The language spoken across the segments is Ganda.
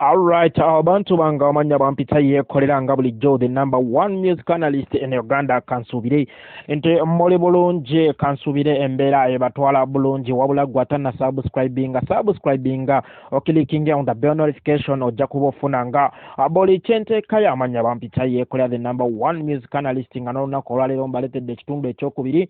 Alright, abantu bange amanya bampita Yekolera nga bulijjo, the number one music analyst in Uganda. Kansuubire nti muli bulungi, kansuubire embeera ebatwala bulungi. Wabula gwe atanna subscribinga, subscribinga, oclickinge on the bell notification, ojja kuba ofuna nga buli kyenteekayo. Amanya bampita Yekolera, the number one music analyst, nga n'olunaku olwaleero mbaleetedde ekitundu ekyokubiri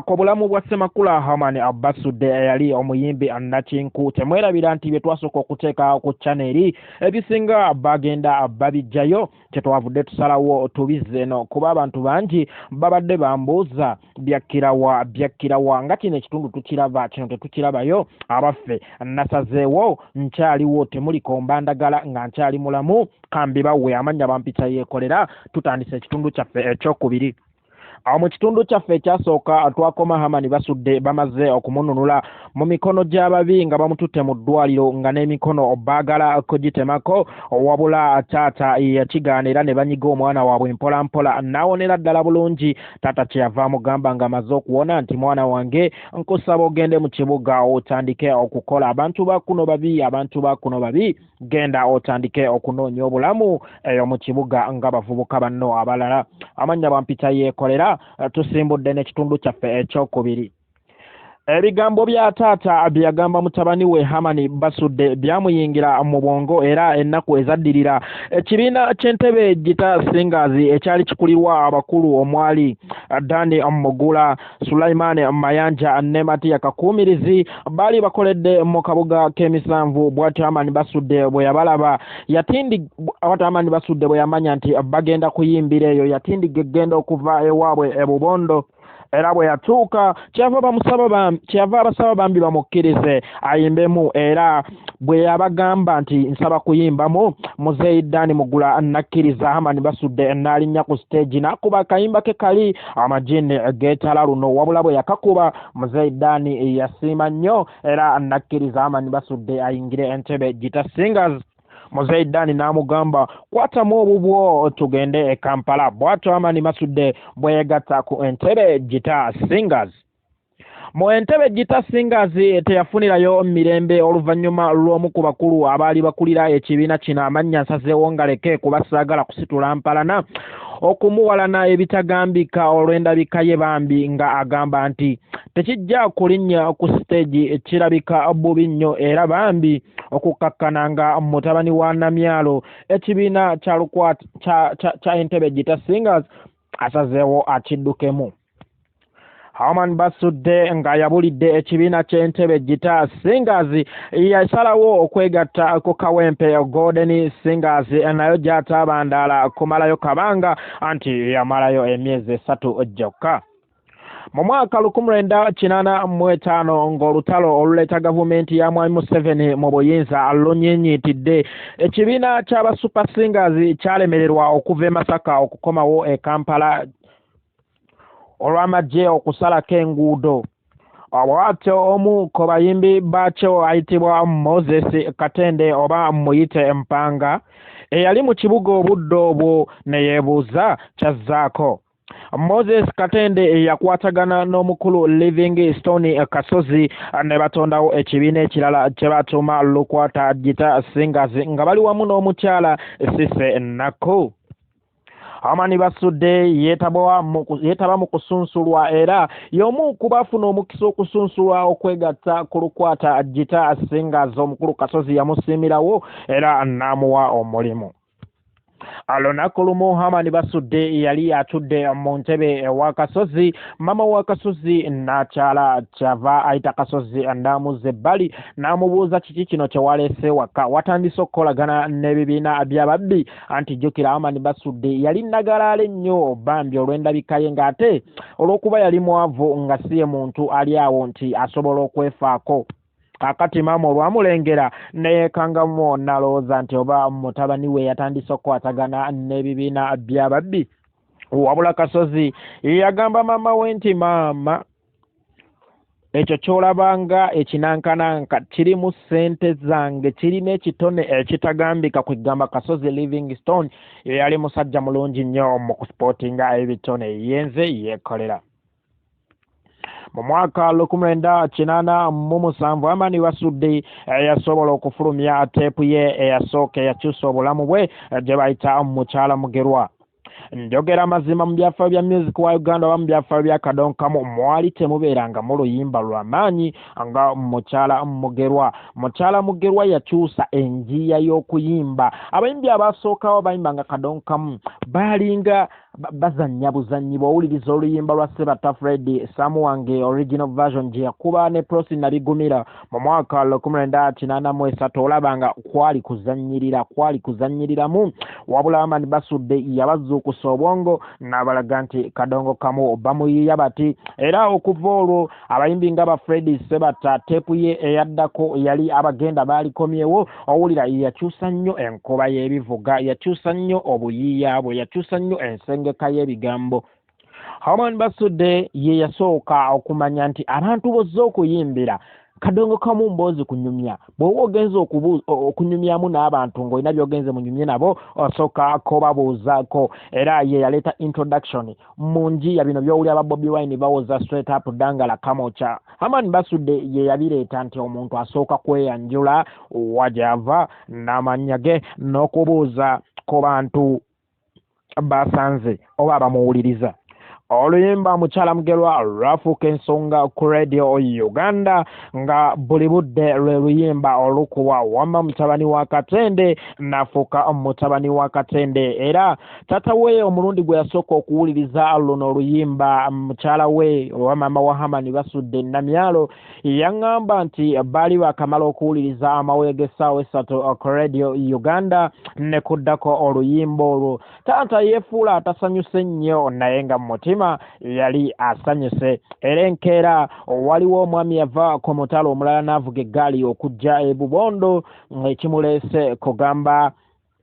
ku bulamu bwa Ssemakula Herman Basudde, eyali omuyimbi nakinku. Temwerabira nti bye twasooka okuteeka ku channel ebisinga bagenda babijjayo, kyetwavudde tusalawo tubizze eno, kuba abantu bangi babadde bambuuza byakkirawa, byakkirawa, nga kino ekitundu tukiraba, kino tetukirabayo. Abaffe, nasazeewo nkyaliwo, temulikomba ndagala nga nkyali mulamu, kambibawe. Amannya bampita Yeekolera. Tutandise ekitundu kyaffe ekyokubiri. Awo mu kitundu kyaffe ekyasooka twakoma Hamani Basudde bamaze okumununula mu mikono gy'ababi, nga bamututte mu ddwaliro nga n'emikono baagala kugitemako, wabula taata yakigaana era ne banyiga omwana waabwe mpola mpola n'awonera ddala bulungi. Taata kyeyava amugamba ng'amaze okuwona nti, "Mwana wange, nkusaba ogende mu kibuga otandike okukola. Abantu ba kuno babi, abantu ba kuno babi. Genda otandike okunoonya obulamu eyo mu kibuga nga bavubuka banno abalala." Amannya bampita Yeekolera. Tusimbudde n'ekitundu kyaffe ekyokubiri. Ebigambo bya taata bye yagamba mutabani we Hamani Basudde byamuyingira mu bwongo, era ennaku ezaddirira ekibiina ky'Entebe Guitar Singers ekyali kikulirwa abakulu omwali Dani Mugula, Sulaiman Mayanja ne Matiya Kakuumirizi baali bakoledde mu kabuga k'Emisanvu. Bw'atyo Hamani Basudde bwe yabalaba yatindi, bw'atyo Hamani Basudde bwe yamanya nti bagenda kuyimbira eyo, yatindiga eggenda okuva ewaabwe e Bubondo, era bwe yatuuka kyeyava abasaba bambi bamukkirize ayimbemu. Era bwe yabagamba nti, "Nsaba kuyimbamu," Muzeeyi Dani Mugula nakkiriza. Hamani Basudde n'alinnya ku siteegi n'akuba akayimba ke kali, Amajini Geetala Luno. Wabula bwe yakakuba, Muzeeyi Dani yasiima nnyo era nakkiriza Hamani Basudde ayingire Entebe Guitar Singers. Muzeeyi Dani n'amugamba, "Kwatamu obubwo tugende e Kampala." Bw'atyo Hamani Basudde bwe yegatta ku Entebe Guitar Singers. Mu Entebe Guitar Singers teyafunirayo mirembe oluvannyuma lw'omu ku bakulu abaali bakulira ekibiina kino, amannya nsazeewo ngaleke kuba saagala kusitula mpalana, okumuwalana ebitagambika olw'endabika ye bambi, nga agamba nti tekijja kulinnya ku siteegi, kirabika bubi nnyo, era bambi okukkakkana nga mutabani wa Namyalo ekibiina kya Entebe Guitar Singers asazeewo akiddukemu. Herman Basudde nga yabulidde ekibiina ky'Entebe Guitar Singers, yasalawo okwegatta ku Kawempe Golden Singers, nayo gy'ataabandaala kumalayo kabanga, anti yamalayo emyezi 3 gyokka. Mu mwaka 1985, ng'olutalo oluleeta gavumenti ya Mwami Museveni mu buyinza lunyiinyiitidde, ekibiina ky'aba Super Singers kyalemererwa okuva e Masaka okukomawo e Kampala olw'amagye okusalako enguudo. Bw'atyo omu ku bayimbi baakyo ayitibwa Moses Katende, oba muyite Mpanga, eyali mu kibuga obudde obwo ne yeebuuza kyazzaako. Moses Katende yakwatagana n'omukulu Living Stone Kasozi ne batondawo ekibiina ekirala kye batuuma Lukwata Guitar Singers, nga bali wamu n'omukyala Sise Nakku. Amani Basudde yeetaba mu kusunsulwa, era y'omu ku baafuna omukisa okusunsulwa okwegatta ku Lukwata Guitar Singers. Omukulu Kasozi yamusiimirawo era n'amuwa omulimu. Lunaku lumu Hamani Basudde yali atudde mu ntebe ewa Kasozi, mama wa Kasozi n'akyala. Kyava ayita Kasozi n'amuzza ebbali n'amubuuza, "Kiki kino kye waleese waka? Watandise okukolagana n'ebibiina by'ababbi?" Anti jjukira Hamani Basudde yali nagalaale nnyo bambi olw'endabika ye, ng'ate olw'okuba yali mwavu, nga si ye muntu ali awo nti asobola okwefaako. Kaakati maama olwamulengera neyeekangamu n'alowooza nti oba mutabani we yatandise okukwatagana n'ebibiina by'ababbi. Wabula Kasozi yagamba maama we nti, "Maama, ekyo ky'olabanga ekinankananka kirimu ssente zange, kirina ekitone ekitagambika." Kwegamba Kasozi Livingstone yali musajja mulungi nnyo mu kuspottinga ebitone. Yenze Yeekolera. Mu mwaka 1987 Herman Basudde yasobola okufulumya teepu ye eyasooka eyakyusa obulamu bwe gye bayita Mukyala Mugerwa. Njogera mazima, mu byafaayo bya music wa Uganda oba mu byafaayo bya Kadonkamu mwali temubeerangamu luyimba lw'amaanyi nga Mukyala Mugerwa. Mukyala Mugerwa yakyusa enjiya y'okuyimba. Abayimbi abasookawo bayimbanga Kadonkamu baalinga bazannya buzannyi. Bw'owuliriza oluyimba lwa Sebatta Fred Samuwange original version gye yakuba ne Prosi Nabigumira mu mwaka 1983, olaba nga kwali kuzannyirira, kwali kuzannyiriramu. Wabula Herman Basudde yabazuukusa obwongo n'abalaga nti kadongo kamu bamuyiiya bati. Era okuva olwo abayimbi nga ba Fred Sebatta, teepu ye eyaddako yali Abagenda Baalikomyewo. Owulira yakyusa nnyo enkoba y'ebivuga, yakyusa nnyo obuyiiya bwe, yakyusa nnyo ensengeka y'ebigambo. Herman Basudde ye yasooka okumanya nti abantu bozze okuyimbira kadongo kamu mboozi kunyumya. Bw'oba ogenze okunyumyamu n'abantu ng'olina by'ogenze munyumye nabo, osooka kobabuuzaako. Era ye yaleeta introduction mu njiya bino by'owulira ba Bobi Wine bawoza straight up dangala kamocha. Herman Basudde ye yabireeta nti omuntu asooka kweyanjula wa gy'ava n'amannya ge n'okubuuza ku bantu basanze oba abamuwuliriza. Oluyimba Mukyala Mugerwa lwafuuka ensonga ku Radio Uganda nga buli budde lwe luyimba olukubwa. Wamma mutabani wa Katende n'afuuka mutabani wa Katende. Era taata we omulundi gwe yasooka okuwuliriza luno oluyimba, mukyala we oba maama wa Herman Basudde Namyalo, yaŋŋamba nti baali bakamala okuwuliriza amawulire g'essaawa 3 ku Radio Uganda ne kuddako oluyimba olwo. Taata yeefuula atasanyuse nnyo, naye nga mu mutima yali asanyuse. Era enkeera waliwo omwami yava ku mutalo omulala n'avuga eggaali okujja e Bubondo ekimuleese kugamba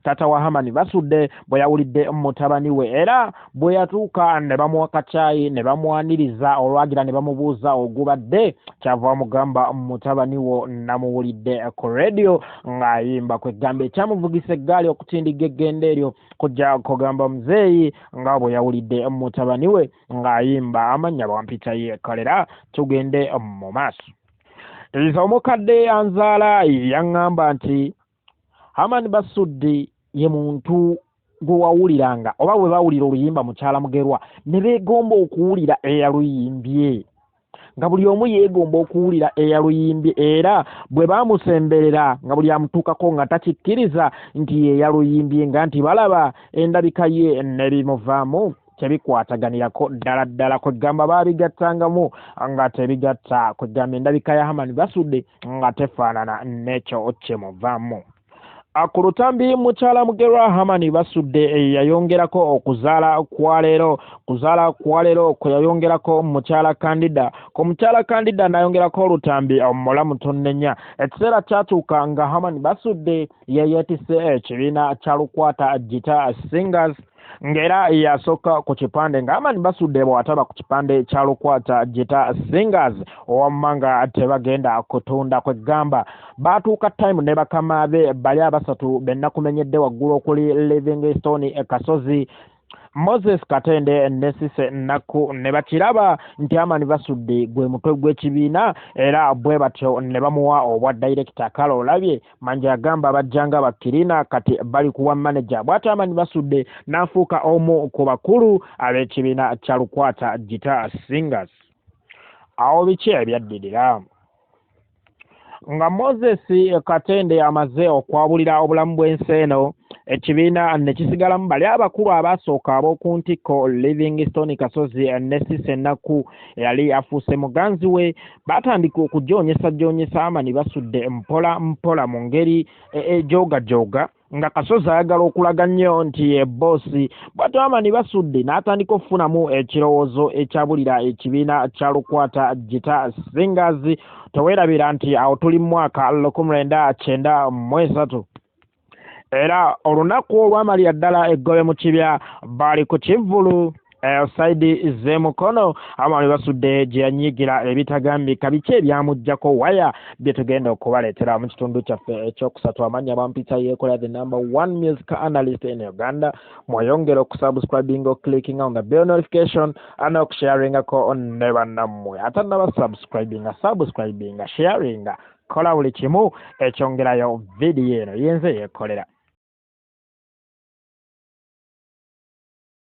taata wa Herman Basudde bwe yawulidde mutabani we. Era bwe yatuuka ne bamuwa kacaayi ne bamwaniriza, olwagira ne bamubuuza ogubadde, kyava amugamba, mutabani wo namuwulidde ku radio ng'ayimba. Kwegamba ekyamuvugisa eggaali okutindiga eggendo eryo kujja kugamba muzeeyi nga bwe yawulidde mutabani we ng'ayimba. Amannya bampita Yekolera. Tugende mu maaso. Nze omukadde anzaala yaŋŋamba nti Herman Basudde ye muntu gwe wawuliranga oba bwe bawulira oluyimba Mukyala Mugerwa ne beegomba okuwulira eyaluyimbye, nga buli omu yeegomba okuwulira eyaluyimbye. Era bwe baamusemberera nga buli amutuukako nga takikkiriza nti ye yaluyimbye, nga nti balaba endabika ye n'ebimuvaamu tebikwataganirako ddala ddala. Kwegamba baabigattangamu nga tebigatta. Kwegamba endabika ya Herman Basudde nga tefaanana n'ekyo kyemuvaamu. Ku lutambi Mukyala Mugerwa, Herman Basudde yayongerako okuzaala kwa leero. Kuzaala kwa leero kwe yayongerako mukyala Kandida. Ku mukyala Kandida n'ayongerako olutambi Omulamu Tonnenya. Ekiseera kyatuuka nga Herman Basudde yeyeetisse ekibiina kya Lukwata Guitar Singers, ng'era yasooka ku kipande, nga Herman Basudde bw'ataba ku kipande kya Lukwata Guitar Singers owamma nga tebagenda kutunda. Kwegamba baatuuka time ne bakama be bali abasatu be nakumenyedde waggulu, okuli Livingstone Kasozi, Moses Katende ne Sise Nakku, ne bakiraba nti Herman Basudde gwe mutwe gw'ekibiina, era bwe batyo ne bamuwa obwa director. Kale olabye manja agamba bajjanga bakkirina kati bali kuwa manager. Bw'atyo Herman Basudde n'afuuka omu ku bakulu ab'ekibiina kya Lukwata Guitar Singers. Awo biki ebyaddirira? Nga Moses Katende amaze okwabulira obulamu bw'ensi eno, ekibiina ne kisigalamu bali abakulu abaasooka ab'oku ntikko, Livingstone Kasozi ne Sise Nakku eyali afuuse muganzi we. Baatandika okujoonyesa Herman Basudde mpola mpola mu ngeri ejoogajoga, nga Kasozi ayagala okulaga nnyo nti ye boss. Bw'atyo Herman Basudde n'atandika okufunamu ekirowoozo ekyabulira ekibiina kya Lukwata Guitar Singers. Teweerabira nti awo tuli mu mwaka 1993. Era olunaku olwamalira ddala eggobe mu kibya, baali ku kivvulu. Saidi z'emukono Amani Basudde gye yanyiigira ebitagambika. Biki ebyamuggyako waya bye tugenda okubaleetera mu kitundu kyaffe ekyokusatu? Amannya bampita Yeekola, the number one music analyst in Uganda. Mweyongere okusubscribing, oclicking on the bell notification and okusharingako ne bannammwe. Atannaba subscribinga, subscribinga, sharinga, kola buli kimu ekyongerayo vidiyo eno. Yenze Yeekolera.